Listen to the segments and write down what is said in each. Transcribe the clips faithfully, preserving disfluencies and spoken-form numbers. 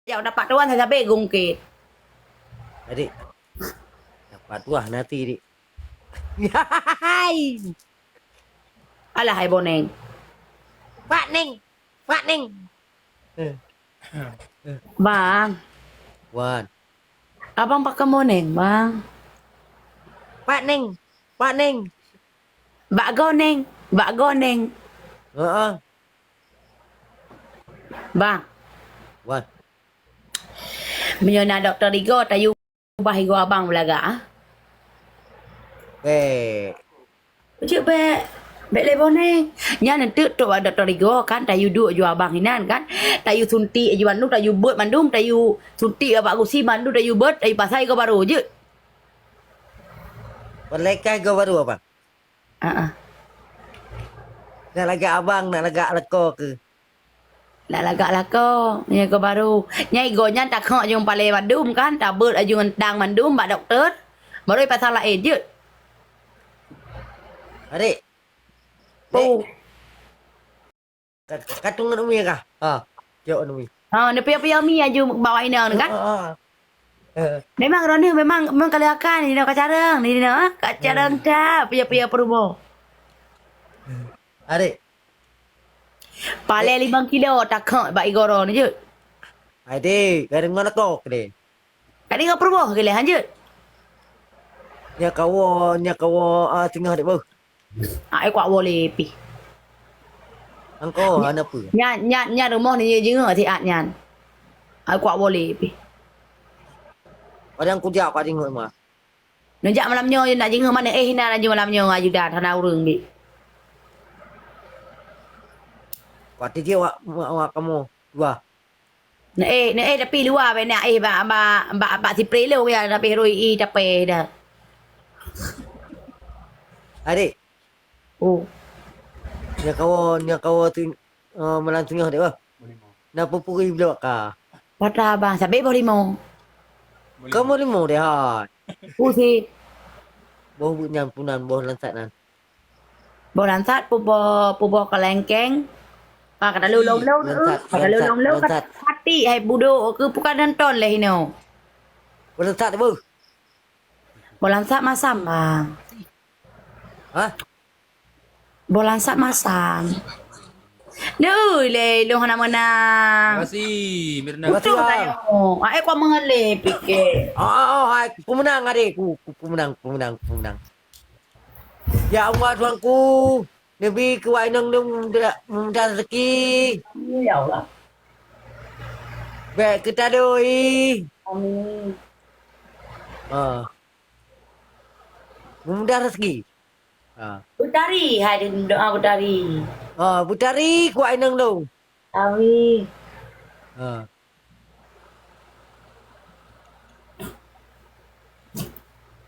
Jak dapat tuan sabe gungkit. Adik. Dapat tuah nanti, Dik. Hai. Alah, hai Boneng. Pak Neng. Pak Neng. Eh. Bang. Wan. Abang pakai Boneng, Bang. Pak Neng. Pak Neng. Bak Goneng. Bak Goneng. Heeh. Bang. Wan. Meunyoe na dokto Rigo, tayue ubah igoe abang beulagak, ah. Bèk. Cit bèk. Bèk lé Boneng. Nyan enteuk trok bak dokto Rigo kan, tayue duek igoe abang inan kan. Tayue suntik igoe mandum, tayue beuet mandum, tayue suntik bak gusi mandum, tayue beuet, tayue pasang igoe barô jeuet. Peulekai igoe barô, Abang? Heeh. Nak lagak abang, nak lagak lakoe keuh? Nak lagak lakoe, nyan igoe barô. Nyan igoe nyan takhok jeuem palé mandum kan, tabeuet laju ngon tang mandum bak dokto. Barô ipasang laén jeuet. Adik. Oh. Dek. Ka, ka tunget umi kah? Ha, tiok umi. Ha, neupiôh-piôh mi laju bak inong kan? Ha, ha. Eh. Memang droeneuh memang, memang ka lheueh akan, di inoe ka carông, di inoe, ha? Ka carông that, piôh-piôh peurumoh. Adik. Palé limong kilo takhok bak igoe droeneuh jeuet. Adik, ka deungoe lakoe deh. Ka deungoe peurumoh keu lé hanjeuet. Nyan kawoe, nyan kawoe, ah, singoh dek beuh. Ah, eh, kuat woe lé pih. Angko, hana peue. Nyan, nyan, nyan rumoh ni jingeuet siat nyan. Ah, kuat woe lé pih. Padang kujak, Pak, jingeuet mah. Neujak malam nyoe, nak jingeuet manéh, eh, hina laju malam nyoe, ajudan, hana ureueng bi. Kuat tijih wak, wak, wak kamoe dua. Neuéh, neuéh tapi luwa bak na éh bak, bak, bak, bak sipreh lôn ya, tapi rui i tapéh dah. Adik. Oh. Nyan kawoe, nyan kawoe tu, eh, malam singoh dek bah. Na pupuri blok ka. Patah abang, sabe boh limong. Kamoe limong deh hai. Pusi. Boh buet nyan punan, boh lansat nan. Boh lansat, puboh, puboh kalengkeng. Ah, ka taleu lôn-lôn, eh, ka taleu lôn-lôn, ka hati hai budok keu bukan nonton lé inoe. Boh lansat beuh. Boh lansat masam, Bang. Hah? Boh lansat masam. Deuh, lé, lôn hana meunang. Makasih, Mirna. Untung tanyoe. Ah, eh, kau mengeleh, pikir. Ah, ah, ah, hai, pemenang, adik. Ku, ku pemenang, pemenang, pemenang. Ya Allah, Tuhanku, neubi keu wak inong lôn mudah, mudah rezeki. Ya Allah. Bèk keu tadoi. Amin. Ha. Mudah rezeki. Ha. Beutari, hai, doa beutari. Ha, beutari keu wak inong lôn. Amin. Ha.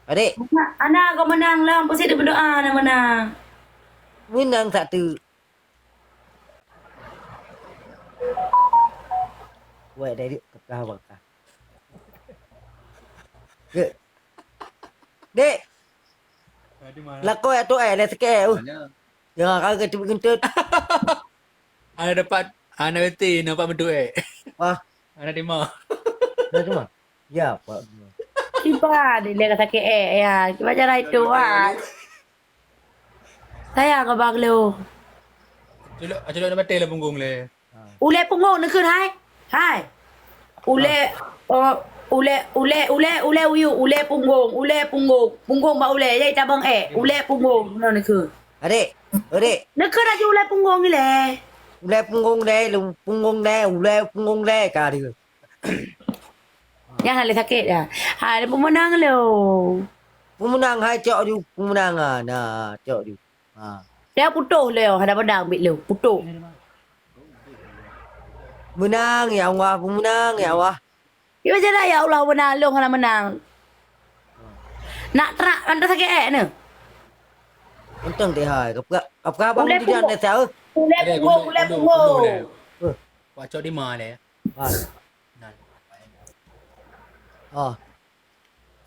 Adik. Ana, ana kau menang lah, pasti ada berdoa nak menang. Menang satu. Weh, dari kekah bakah. Dek. Dek. Lakoe atoe, eh, dah sakét, uh. Ya, kau keutu kentut. Ana dapat, ana reti, nampak beutôi, eh. Wah. Ana terima. Ana terima? Ya, Pak. Kiban, dia kata sakét, eh, ya. Kiban cara itu, ah. Sayang abang lu. Culok, culok nak batai lah punggung le. Ulèe punggong neukheun hai. Hai. Ulèe, oh, ulèe, ulèe, ulèe, ulèe uyuek, ulèe punggong, ulèe punggong. Punggong bak ulèe, jadi tabang eh. Ulèe punggong, bunoe neukheun. Adik, adik. Neukheun laju ulèe punggong ilèe. Ulèe punggong deh, punggong deh, ulèe punggong deh, ka dia. Nyan hana lé sakét dah. Ha, ada pemenang lu. Pemenang hai cok ju, pemenang ha. Nah, cok ju. Ha. Dah putoh lé, hana padang bit lu. Putoh. Menang ya Allah, pemenang ya Allah. Ya, macam mana ya Allah menang, long hana menang. Nak terak, nak sakét eh, ni? Untông deh hai, kapra, kapra abang Ulèe tidak punggong. Nak tahu. Ulèe punggong, ulèe punggong. Wah, cok di mana ya? Wah. Nah. Oh.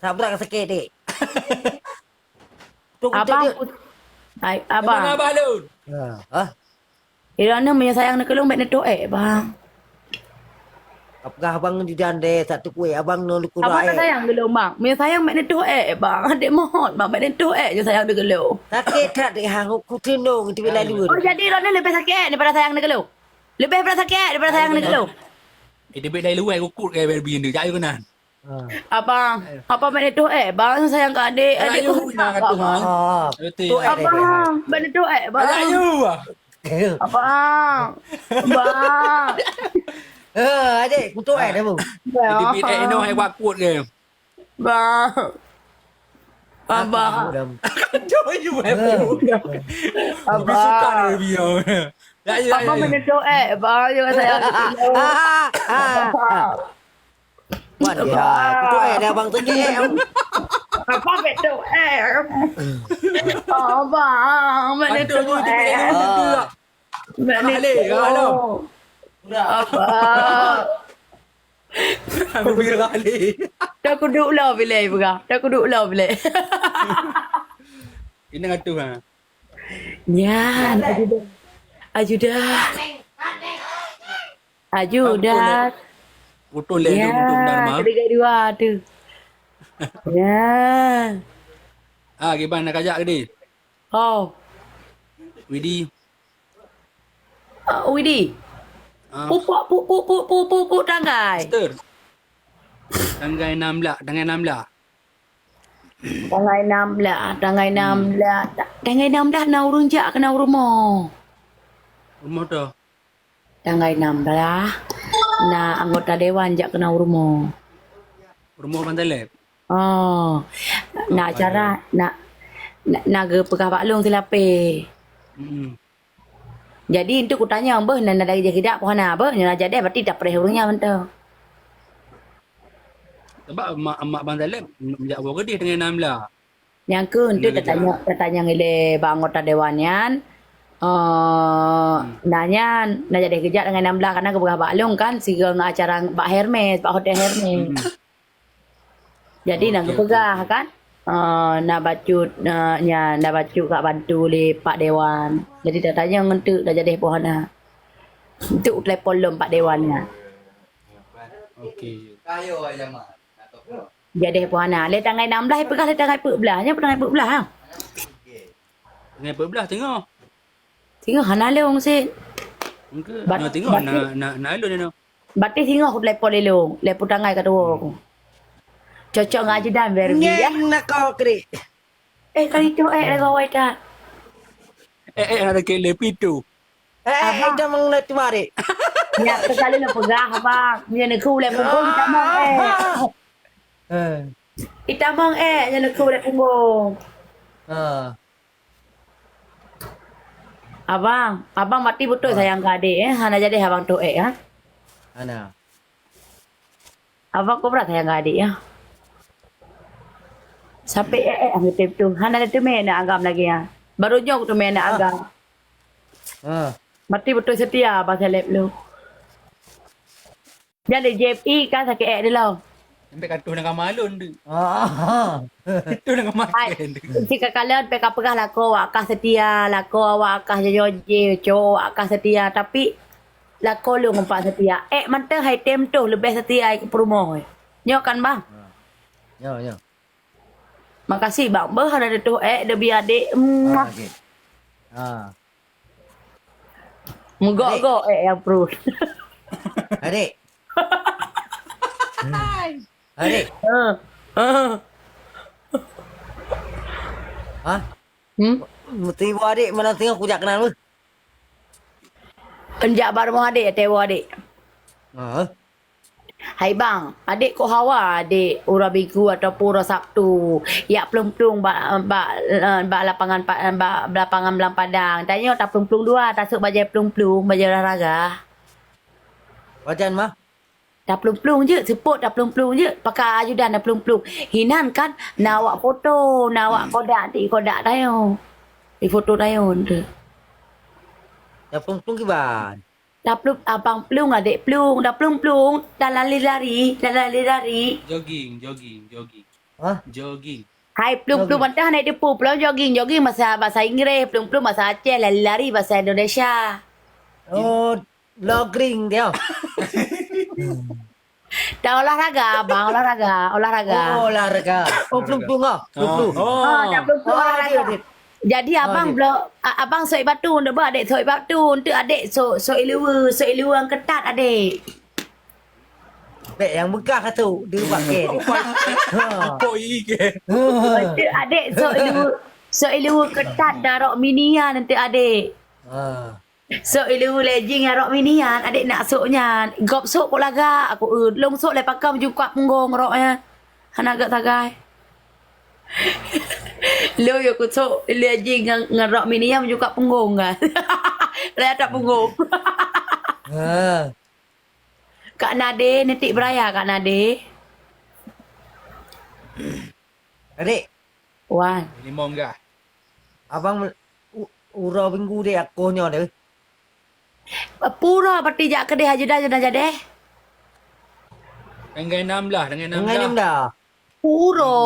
Sabrak sakét, dek. Abang, ai, abang. Abang, abang lôn. Ha, ha? Ira ni meunyoe sayang neukeulong bèk neutoh eh, bang. Apakah abang di dande satu kue abang nong lukura. Abang tak sayang geulong, bang. Meunyo sayang, mak neutôh ék, bang. Adik mohon, bang, mak neutôh ék je sayang di geulong. Sakét that deh, hang, ku teunong, tu bila luar. Oh, jadi, Ronel lebih sakét daripada sayang di geulong? Lebih daripada sakét daripada sayang di geulong? Eh, dia beda luar, kukut ke, baby, dia. Jaya kena. Ha. Abang, abang mak neutôh ék, bang, sayang ke adik, adik. Ayo, nak kata, ha. Ha. Betul. Abang, mak neutôh ék, bang. Ayo, ah. Abang. Abang. Eh, adik, kutuk eh, dah, Bu. Jadi, bit eh, no, hai wakut ke? Bang. Abang. Aduh, you have to. Abang. Lebih suka dari dia. Ya, ya, ya, ya. Abang mak neutôh ék, bang, jangan sayang. Ah, ah, ah. Abang. Wan, ya, kutuk eh, dah abang tengok. Abang betul eh. Abang, mak neutôh ék. Mak neutôh. Abang. Aku bilang kali. Dah aku duduk lah bilai pegang. Dah aku duduk lah bilai. Ini ngatu ha. Nyan, ajudan. Ajudan. Ajudan. Betul, eh. Betul, eh, ya, betul, betul, betul, Mak. Ketiga dua tu. Ya. Ah, gimana kajak tadi? Oh. Widi. Ah, Widi. Ah. Pupuk, pupuk, pupuk, pupuk, pupuk tanggai. Mister. Tanggai enam belas, tanggai enam belas. Tanggai enam belas, tanggai enam belas. Hmm. Tanggai enam belas na ureueng jak keunan rumoh. Rumoh tu? Tanggai enam belas, na anggota dewan jak keunan rumoh. Rumoh Bang Taleb? Oh. Na acara, na, na, na geupeugah bak lôn silapeh. Hmm. Jadi, enteuk kutanyong beuh, na, na dari jih kidak, poh hana beuh, nyoe na jadeh, berarti tapreh ureueng nyan mantong. Sebab mak, mak Bang Taleb, jak woe keudeh dengan enam belas. Nyang keu enteuk tatanyong, tatanyong ilée bak anggota dewan nyan, eh, na nyan, na jadeh geujak dengan enam belas, karena geupeugah bak lôn kan, sigoe ngon acara bak Hermes, bak hotel Hermes. Hmm. Jadi, na geupeugah kan, eh, na bacut, eh, nya, na bacut ka bantu lé Pak Dewan. Jadi, tatanyong ngon teuk na jadeh poh hana. Teuk telepon lom Pak Dewan nyan. Okey. Jadeh poh hana. Lé tanggai enam belas, peugah lé tanggai peuet belas. Nyan peue tanggai peuet belas, ha? Tanggai peuet belas teungoh. Singoh hana lôn sit. Engke, bat-, na tengok, batis, na, na, na lôn nyoe. Batis singoh kutelepon lé lôn, lé putanggai ka tuwoe ku. Cocok ngon ajudan, Barbie, ya. Nyan na kau krik. Eh, kali tu, eh, lagu awai tak? Eh, eh, ada kek lé pitu. Eh, eh, abang. Dah mengenai tu, Marik. Ya, sekali nak peugah, abang. Dia nak kau lé punggung, kita mau, eh. Eh. Kita mau, eh, dia nak kau lé punggung. Ha. Abang, abang mati beutôi sayang keu adék, eh? Hana jadi abang toh ék, ha? Hana. Abang kobra sayang keu adék, ya? Sampai ék, ék, hana teumé, hana teumé aneuk agam lagèe nyan. Baru nyoe teumé aneuk agam. Ha. Mati beutôi seutia abang Saleb lôn. Jadi J P I kan sakét ék dulu. Sampai ka tuh nak kama lôn tu. Ah. Tuh nak kama lôn tu. Si kakalon pih ka peugah lakoe awak kah seutia, lakoe awak kah jojo jih, cowok awak kah seutia, tapi lakoe lôn umpat seutia. Ék mantong hai tem tuh leubeh seutia keu peurumoh. Nyoe kan, Bang? Ha. Nyoe, nyoe. Makasih, Bang. Beuh, ada tuh ék, debi adék. Muah. Ah, okey. Ah. Meugok-gok ék nyang pruet. Adék. Hmm. Adék. Ah. Ah. Hah? Hmm? Meuteumé adék, mana tengok kujak kenal weh. Enjak bak rumoh adék, tewo adék. Ah. Hai bang, adék kok hawa adék uroe Minggu ataupun uroe Sabtu, jak plueng-plueng bak, bak, eh, bak lapangan pa-, bak lapangan Blang Padang. Tanyoe taplueng-plueng dua, tasôk bajèe plueng-plueng, bajèe olahraga. Wajan mah? Taplueng-plueng jeuet, seupôt taplueng-plueng jeuet, pakai ajudan taplueng-plueng. Hinan kan, na awak foto, na awak kodak, di kodak tanyoe. Di foto tanyoe tu. Taplueng-plueng kiban? Taplueng, abang plueng, adék plueng, taplueng-plueng, talari-lari, talari-lari. Jogging, jogging, jogging. Hah? Jogging. Hai, plueng-plueng mantong hana teupeu, plueng jogging, jogging bahasa, bahasa Inggréh, plueng-plueng bahasa Aceh, lari-lari bahasa Indonesia. Oh, jogging dia. Dah olahraga, abang, olahraga, olahraga. Oh, olahraga. Oh, pelung-pelung ah. Pelung-pelung. Oh. Ha, dah pelung-pelung Oh, olahraga. Dia, dia. Jadi, oh, abang dia. Blok, a-, abang soi batu, ndak bah, adek soi batu. Untuk adek soi, soi ileue, soi ileue yang ketat, adek. Bek yang bekas tu, dia pakai. Ha. Kok iri ke? Ha. Untuk adek soi ileue, soi ileue ketat dan rok mini nyan untuk adek. Ha. Sok ilu lejing nyan rok mini nyan, adek nak sok nyan. Gop sok kok lagak, aku, eh, lông sok lé pakam jukak punggong rok nyan. Hana gak sagai. Lo yo ku sok lejing ngan, ngan rok mini nyan jukak punggong kan. Raya tak punggong. Ha. Kak Nade, netik beraya Kak Nade. Adik. Wan. Limong gah. Abang u-, uroe minggu deh akoh nyoe deh. Pura berarti jak keudeh haji dah, dah jadeh. Tanggai enam belas, tanggai enam belas. Tanggai enam belas. Pura.